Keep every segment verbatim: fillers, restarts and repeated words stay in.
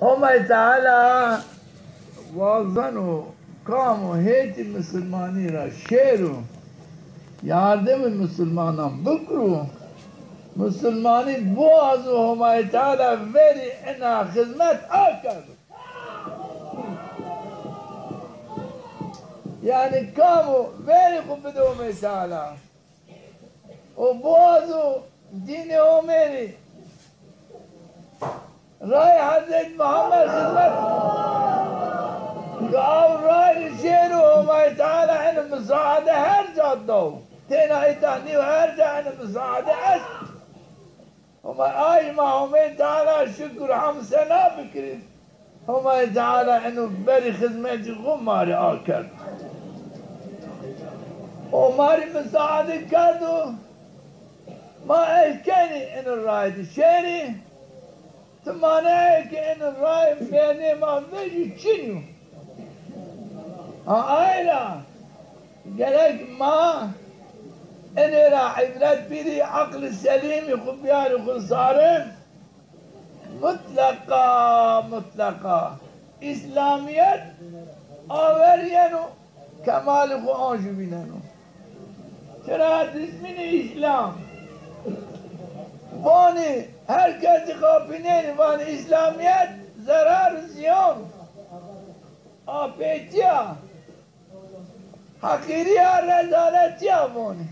Homay Teala wazeno kam o hêtî misilmanî ra şêro, yardimê misilmanan bikiro, misilmanî biwazo, Homay Teala verî ina xizmet akerdo. Yanî kam o verî xwu bido Homay Teala. O biwazo dînê Homê rê, rayê Hezret Muhammed xizmet ke aw ray rê şêro, Homay Teala eno misaade her ca daw. Têna îta nîyo, her ca eno misaade est. Homay, ay ma Homay Teala şukur, hamd, sena bikirî. Homay Teala eno berî xizmetî xwu ma rê akerd. O ma rê misaade kerdo, ma el kenî eno ray de şêrî. Ti maneyê ke eno ray mîyanê ma vejî çin yo. Ha, ay ra gerek ma enê ra îbret bîrî, eqlê selîmî xwu bîyarî xwu sare. Mutleqa, mutleqa Îslamîyet aver yeno, kemalê xwu ancî vîneno. Çira dizmînê Îslam vanî, her kesî xapînenî, vanî Îslamîyet zerar, zîyan, apêtîya, heqîrîya, rezaletîya vanî.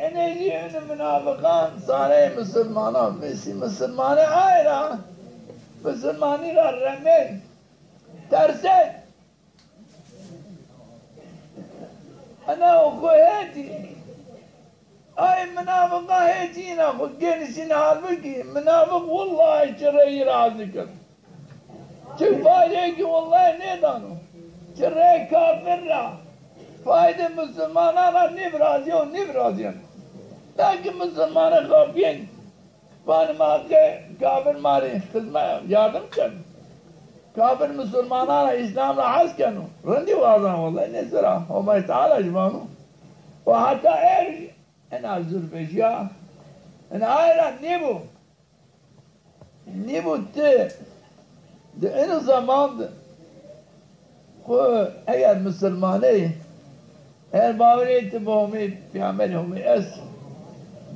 Enê zî eno munafiqan sareyê misilmanan vêsî, misilmanê ay ra, misilmanî ra remey, tersey. Ena o xwu hêtî. Ay munafiqa hêtî îna xwu genîşîn, halbukî munafiq wullayî çi reyî ra ez nikeno. Çi faydeyê kî wullayî nêdano. Çi reyê kafir ra. Faydê misilmanan ra nêvirazîyo, nêvirazîyeno. Lakin misilmanê xapîyên. Vanî ma qe kafir ma rê xizme-, yardim keno. Kafir misilmanan ra, Îslam ra hes keno. Rindî wazan wellay, nê sira Homay Teala jî vano. Û heta êr ena zûrvejîya, ena ay ra nêbo. Nêbo ti di eno zeman de xwu eger misilman ê, eger bawerîyê ti bi Homê, peyamberê Homê est,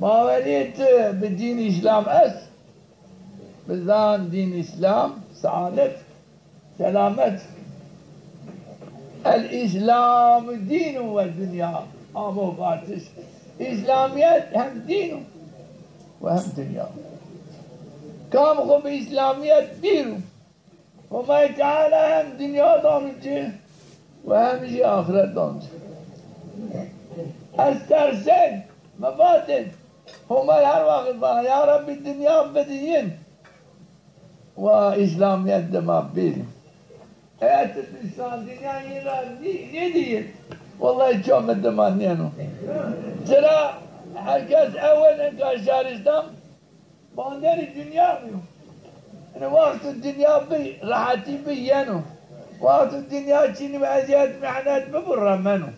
bawerîyê ti bi dîn Îslam est, bizan dîn Îslam seadet, selamet. El Îslamu dînun ve dinya. Amo vatiş. Îslamîyet hem dîn o ve hem dinya. Kam xwu bi Îslamîyet bîro, Homay Teala hem dinya dano ci ve hem jî axiret dano ci. Ez tersên, mi vatên, Homay her wext vana, ya Rebbî, dinya bidî yin. Wa Îslamîyet dima bîrî. Eger ti dîsan dinya yin ra nî-, nêdî yin, wellay çomê dima nêno. Çira herkes ewil inka şarîstan banderî dinya bîyo. Yanî wexto dinya bi, rehetî bi yeno. Wexto dinya çinî bi, ezîyet mîhnet bibo, remeno.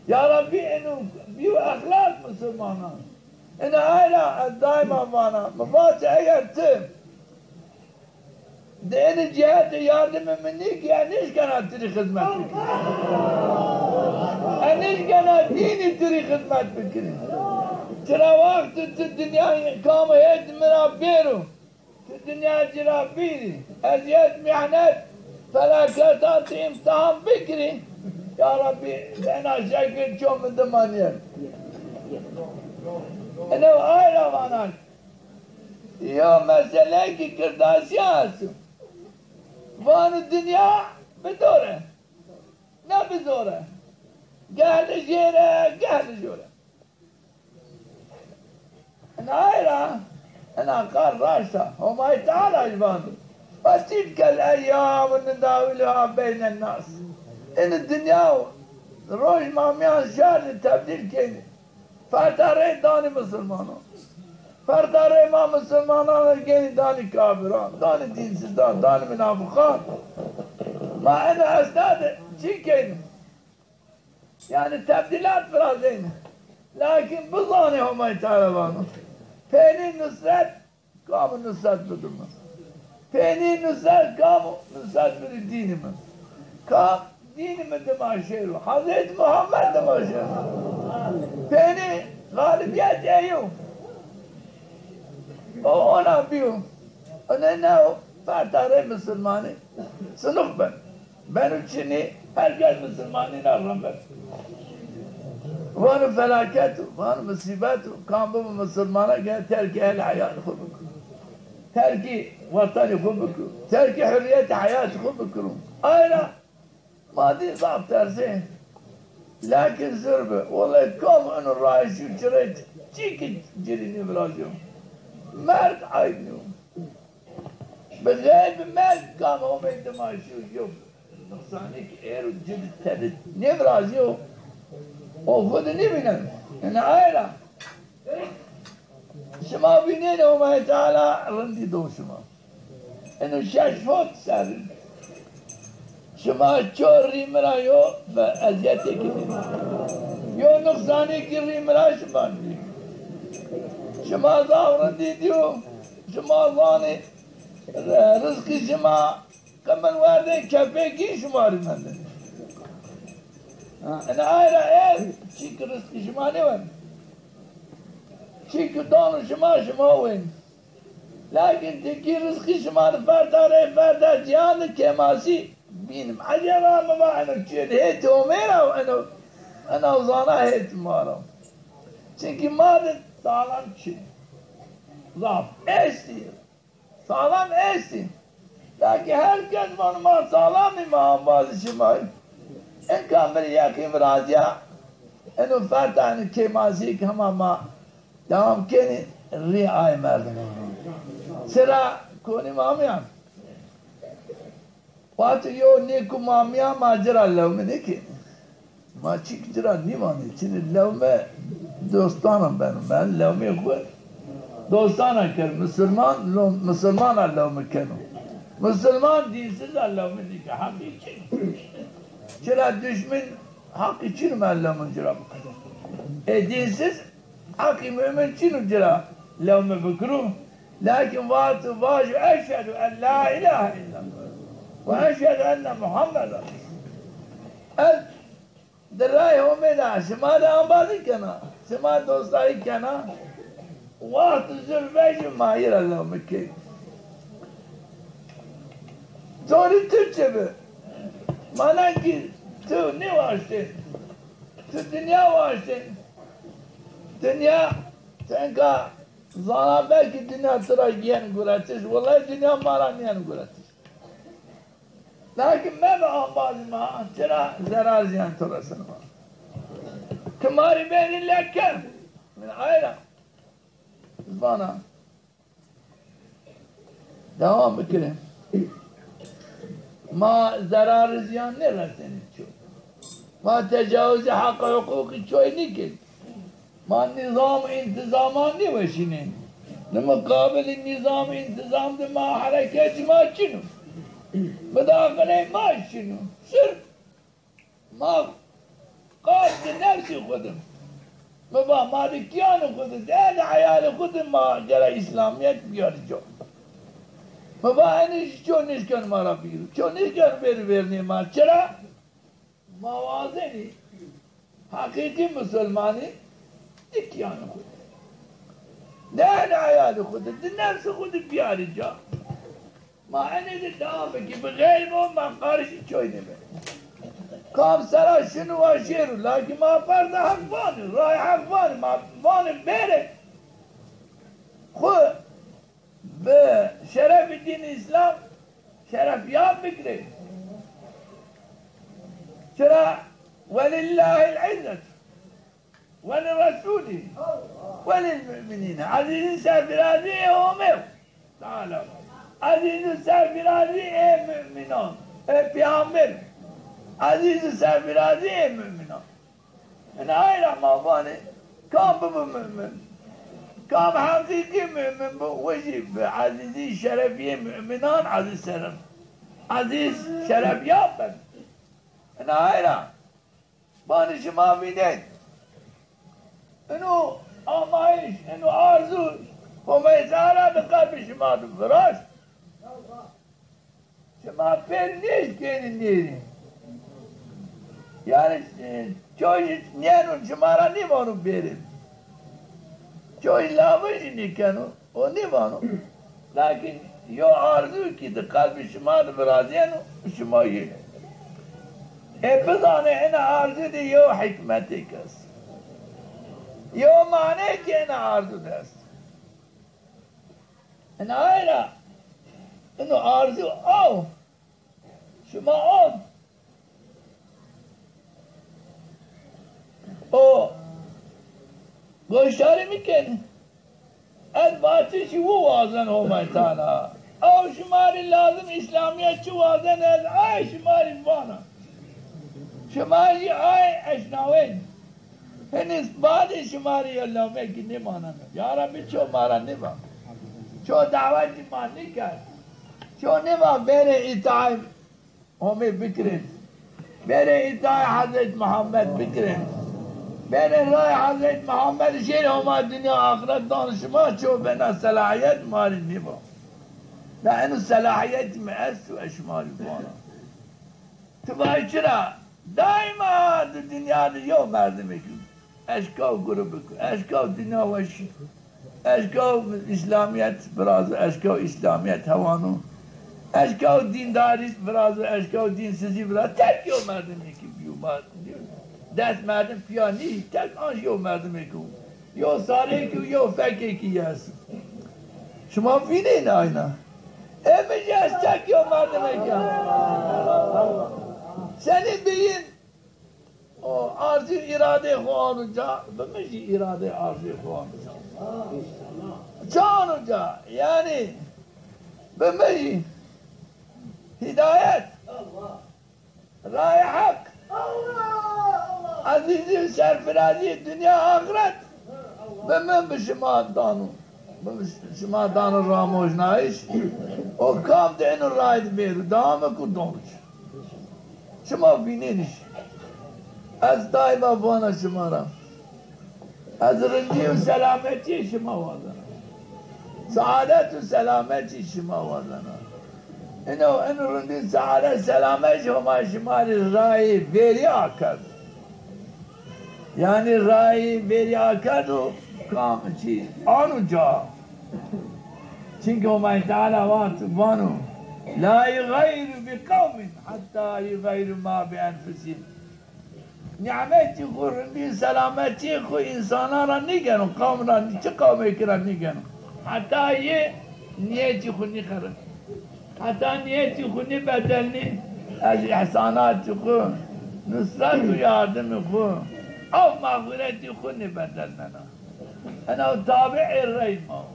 Ya Rebbî, eno bîyo exlaq misilmanan. Ina ay ra ez daîma vana, mi vatê eger ti di enê cîhetî yardimê mi nêkî, ez nêşkena ti rê xizmet bikirî. Ez nêşkena dînî ti rê xizmet bikirî. Çira wexto ti dinya kamo hêt mi ra bêro, ti dinya ci ra bîrî, ezîyet, mîhnet, felaketan ti îmtîhan bikirî. Ya Rebbî, bi ena şekil çomê dima nêno. Eno ay ra vana. Yo meseleyêkî Kirdasîya esto. Vano dinya bi dor e. Ne bi zor e. Geh li jêr e, geh li jor e. Inay ra, ina qal raşt a. Homayî Teala jî vano. Ve tilkel eyyamu nudawiluha beynen nas. Ini dinya roj ma mîyan şar de tebdîl kenî. Ferda rey danî misilmanan. Ferda rey ma misilmanan ra genî danî kafiran, danî dînsizan, danî minafiqan. Ma ena esna de çi kenî? Yanî tebdîlat virazên. Lakin bizanê Homayî Teala vano. Peynî nusret, kam nusret bido mi? Peynî nusret, kam nusret bido dînî mi? Kam dînî mi dima şêro? Hezretî Muhammed dima şêro. Peynî xalibîyet ey o. O ona bîyo. Ene ne o? Ferda rê misilmanî sinux ben. Beno çinî, her kes misilmanî ra rind ben. Vano felaket o, vano musîbet o, kam bibo misilmana ke terkî ehlî eyalî xwu bikiro. Terkî wetenî xwu bikiro. Terkî hurrîyetê heyatî xwu bikiro. Ay ra ma dî zaf tersê. Lakin zur bi. Wellay kam eno rayîş û çirê çî ki ci rê nêvirazîyo. Merg eyb nîyo. Bi xeybî merg kam omey dima şîyo yo nuqsanêk êro ci di tede nêvirazîyo, o xwu di nêvîneno. Ene ay ra şima vînenê Homay Teala rindî do şima. Eno şeş hot serrî şima çor rî mi ra yo ve ezîyetêk dî. Yo nuqsanêkî rî mi ra şima nî. Şima zaf rindî dîyo, şima vanê, e, rizqî şima qimil werdê kepêkî şima rî mendê. Ha, ene ay ra ez, çî ki rizqî şima nêwend. Çî ki dano şima, şima wend. Lakin ti kî rizqî şima di ferda rey, ferda cîyan di kêmasî bînim. Eceba mi va eno çîyê di hêtî omê ra û eno, eno zana hêtî ma ra. Çimkî ma di salam çin. Zaf estî. Salam estî. Lakin her kes vano ma salam î, ma embazê şima yî. Enka mi rê yeqîn virazîya. Eno ferda eno kêmasî ki hema ma dewam kenî rî ay merdim. Çira konî ma mîyan? Wexto yo nêko ma mîyan ma ci ra lewme nêkenî. Ma çîk ci ra nîmanê. Çinê lewme dostanan beno. Ben lewmê xwu dostanan keno. Misilman lo-, misilmana lewme keno. Misilman dînsiza lewme nêkeno. Heqî çin o. Çira duşmin heqî çin o ma lewme ci ra bikero. Ê dînsiz heqî mumin çin o ci ra lewme bikiro. Lakin wexto vajo eşhedû en la îlahe îllallah we eşhedû enne Muhammeden. Ez di rayê Homê de şima de embazî kena, şima dostayî kena. Wexto zur vejî ma yî ra lewme key. Torî tu çi bi? Mana ki tu nêwaştên. Tu dinya waştên. Dinya tenka zana belkî dinya tu ra yen guretiş. Wellay dinya ma ra nîyen guretiş. Lakin mebe embazî ma, çira zerar zîyan to reseno ma. Ti ma rê bêrî leke. Min ay ra vana. Dewam bikirê. Ma zerar zîyan nêresenê ço. Ma tecawuzê heq û huqûqî çoy nêkenê. Ma nîzam û întizaman nêweşînê. Di muqabilê nîzam û întîzam de ma hereketê ma çin o. Mudaxileyê ma çin o. Sirf ma qasdê nefsê xwu de. Mi va ma di kîyanê xwu de, di erdê eyalê xwu de ma gere îslamîyet bîyarê ca. Mi va enê jî ço nêşkeno ma ra bîro. Ço nêşkeno bêro vernê ma. Çira? Ma wazenî heqîqî musulmanî di kîyanê xwu de, di erdê eyalê xwu de, di nefsê xwu de bîyarê ca. Ma enê de dewam bikî, bi xeyr bo, ma qarişî çoy nêbenê. Kam sera şino wa şêro, lakîn ma ferda heq vanê, rayê heq vanê, ma vanê bêrê xwu bi şerefê dînê Îslam şerefyab bikirê. Çira? Welillahil izzetu we li resûlî we lil mu'minîn. Ezîz û serfirazî ê Homê yo. Teala. Ezîz û serfirazî ê mu'minan. Ê pêxember. Ezîz û serfirazî ê mu'minan. Ina ay ra ma vanê, kam bibo mu'min, kam heqîqî mu'min bo, wi jî bi ezîzî şerefî yê mu'minan ezîz ser, ezîz şerefyab ben. Ina ay ra vanê şima vînên. Ino amayîş, ino arzû Teala di qelbê şima di viraşt. Şima pê nêşkenî nêrî. Yanî, e, çoy jî nêno şima ra nêvano bêrê. Çoy jî lave jî nêkeno, o nêvano. Lakin yo arzû kî di qelbê şima di virazîyeno, şima yê. Ê bizanê ina arzû de yo hikmetêk est. Yo maneyêk ina arzû de est. Ina ay ra, ino arzû aw. Şima aw. O goşdarî mi kenî? Ez vatişî wu wazen Homay Teala. Aw şima rê lazim Îslamîyet çi wazen ez ay şima rê vana. Şima jî ay eşnawên. Henîz badê şima rê ya lawmekî nêmaneno. Ya Rebbî ço ma ra nêva. Ço dawetî ma nêkerd. Ço nêva bêrê îtaay Homê bikirin. Bêrê îtaay Hezret Muhammed bikirin. Bêrê ray Hezret Muhammed şêrê Homa dinya axiret dan şima ço bena selahîyet ma rê nêva. Na eno selahîyetî mi esto ez şima rê vana. Ti vay çira? Daîma di dinya de yew merdimêk o. Eşkaw gurubik o. Eşkaw dinya weşî. Eşkaw Îslamîyet virazo, eşkaw Îslamîyet hewano. Eşkaw dîndarî virazo, eşkaw dînsizî virazo. Tek yew merdimêkî bîyo. Ma dest merdim pîya nîyî. Tek anc yew merdimêk o. Yo sarêkî û yo fekêkî yê est. Şima vînên ayna. Ê mi jî ez tek yo merdimêk a. Senî bîyîn o arzî îradê xo ano ca, bi mi jî îradê arzî xo ano ca. Ca ano ca, yanî bi mi jî hîdayet. Rayê Heq, ezîzî û serfirazî dinya axiret bi min bi şima dano. Bi şima dano ramojnayîş. O kam di eno ray di bêro, dewam ku donç. Şima vînenîş. Ez daîma vana şima ra. Ez rindî û selametîyê şima wazena. Seadet û selametî şima wazena. Ino, ino rindî, seadet, selamet jî Homa şima rê rayê verî akerdo. Yanî rayê verî akerdo kam çî ano ca. Çimkî Homay Teala wext vano, "La yuxeyyîru bi qewmin hetta yuxeyyîru ma bi enfusihim." Nîmetî xwu, rindî, selametîyê xwu însanan ra nêgeno, qewm ra, çi qewmêkî ra nêgeno. Heta yê nîyetî xwu nîxerib. Heta nîyetî xwu nîbedelnî, ez îhsanatî xwu, nusret û yardimî xwu, af mexfîretî xwu nîbedelnena. Ena tabîê rey ma wo.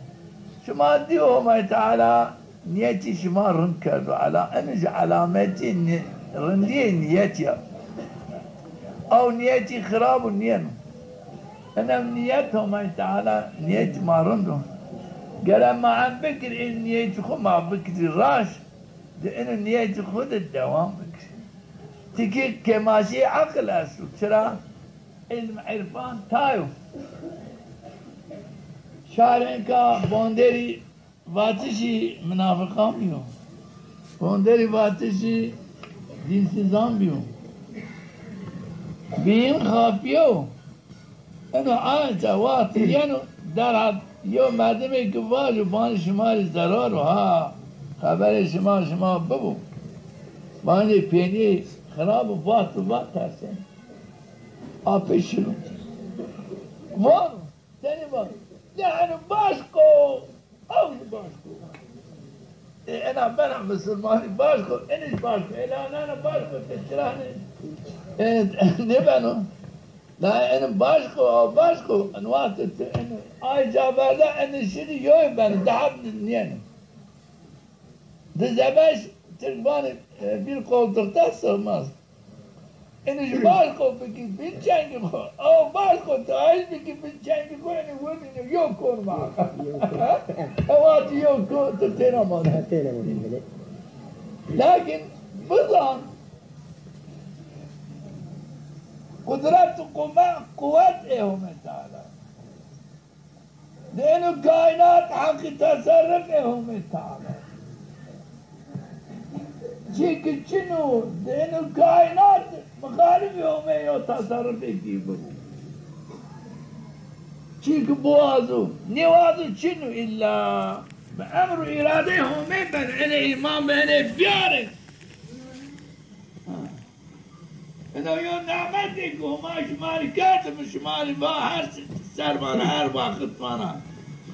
Şima dî Homay Teala nîyetî şima rind kerdo. Ela, eno jî elametî nî-, rindîyê nîyetî ya. Ew nîyetî xirab o nîyeno. Ena nîyet Homay Teala nîyetî ma rind o. Gere ma em bikir, ê nîyetî xwu ma bikirî raşt, di eno nîyetî xwu de dewam bikir. Tikî kêmaşî eqil esto. Çira? Îlm, îrfan tay o. Şarênka bonderî vatişî minafiqan bîyo. Bonderî vatişî dînsizan bîyo. Bîn xapîyo. Eno anca wextî yeno derheq yew merdimêkî vajo, vanê şima rê zerar o ha. Xeberê şima şima bibo. Vanê peynî xirab o, vat vat tersenê. Apê şino. Vano, tenê vano. De eno başq o, aw jî başq o. E, ena bena misilmanî, başq o, enî jî başq o. Ela nana başq o, ti çira nê? E, nêbeno. La eno başq o, aw başq o. En wextê ti eno ay ca verda, enî şidî yoy beno, di heb nîyeno. Di zebeş, Tirk vanê, e, bir koltukta sığmaz. Enî jî başq o bikî bin çengî xwu. Aw başq o, ti ayîz bikî bin çengî xwu, enî webînî yo kon ma. Ewa ti yo kon, ti têna ma. Têna ma, belê. Lakin bizan, qudret û qume-, quwet ê Homê Teala. Di ino kaînat heqî teserrufê Homê Teala. Çî ki çin o di ino kaînat, mixalifê Homê yo teserrufêkî bibo. Çî ki biwazo, nêwazo çin o, îlla bi emr û îradeyê Homê beno. Enê îman bi, enê biyarê. Ha. Ino yo nîmetê ki Homa şima rê kerd, mi şima rê va her ser vana, her wext vana.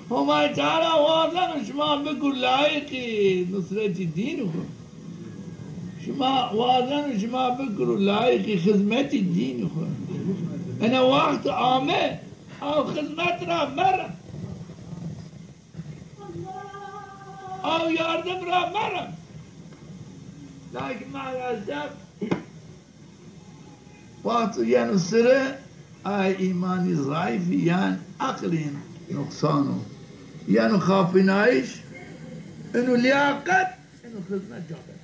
Homay Teala wazeno şima bikiro layîqî nusretî dînî xwu. Şima wazeno şima bikiro layîqî xizmetî dînî xwu. Ene wext ame, aw xizmet ra mere. Aw yardim ra mere. Lakin maalesef wexto yeno sire, ay îmanî zayîfî, yan eqlî nuqsan o. Yeno xapînayîş, ino lîyaqet, ino xizmet ca beno.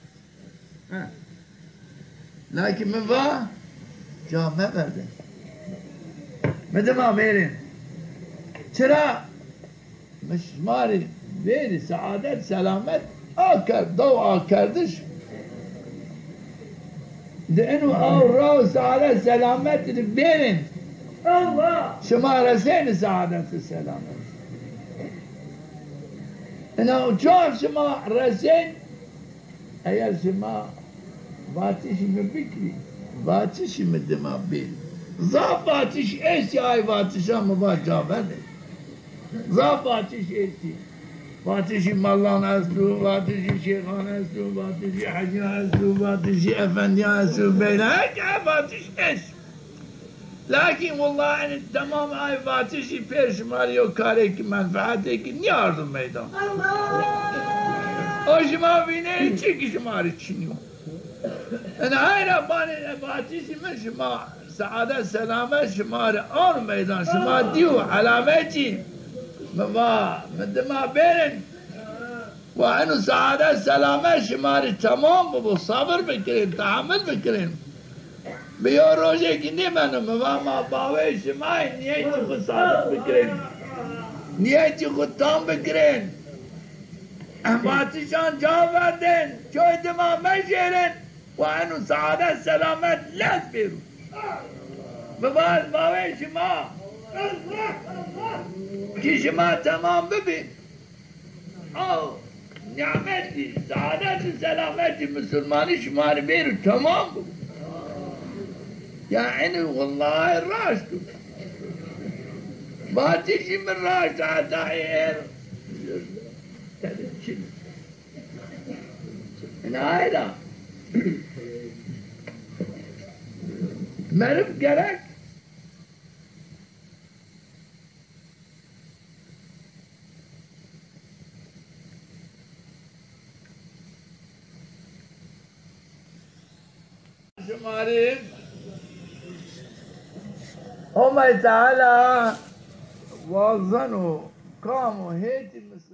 He. Lakin mi va, ca meverdin. Mi dima bêrên. Çira? Mi şima rê bêrî seadet, selamet akerd, daw akerdiş. Di ino aw ra û seadet, selamet rê bêrên. Şima resenî seadet û selamet. Ina uca şima resên, eger şima vatişî mi bikirî, vatişî mi dima bî. Zaf vatiş estî, ay vatişa mi va ca vede. Zaf vatiş estî. Vatişî mallan esto, vatişî şêxan esto, vatişî hecîyan esto, vatişî efendîyan esto, beyna her ke vatiş est. Lakin wullah, enê temam ay vatişî pêr şima rê yo karêkî, menfeetêkî nîardo meydan. O şima vînenê çîkî şima rê çinî yo. Enê ay ra vanê, e, vatişî mi şima, seadet selamet şima rê ano meydan, şima dîyo elametî. Mi va, mi dima bêrên. Wa eno seadet selamet şima rê temam bibo, sabir bikirên, tehemul bikirên. Bi yo rojêkî nêbeno, mi va ma bawê şima yê, nîyetî xwu sadiq bikirên. Nîyetî xwu tam bikirên. Vatişan ca verdên, çoy dima meşêrên. Wa eno seadet selamet lez bêro. Mi va ez bawê şima. Ki şima temam bibî. Aw nîmetî, seadet û selametî musulmanî şima rê bêro temam bo. Ya enê wulay raşt o. Vatişî mi raşt, heta êr. Ina ay ra meriv gerek şima rê Homay Teala wazeno kam o hêtî misl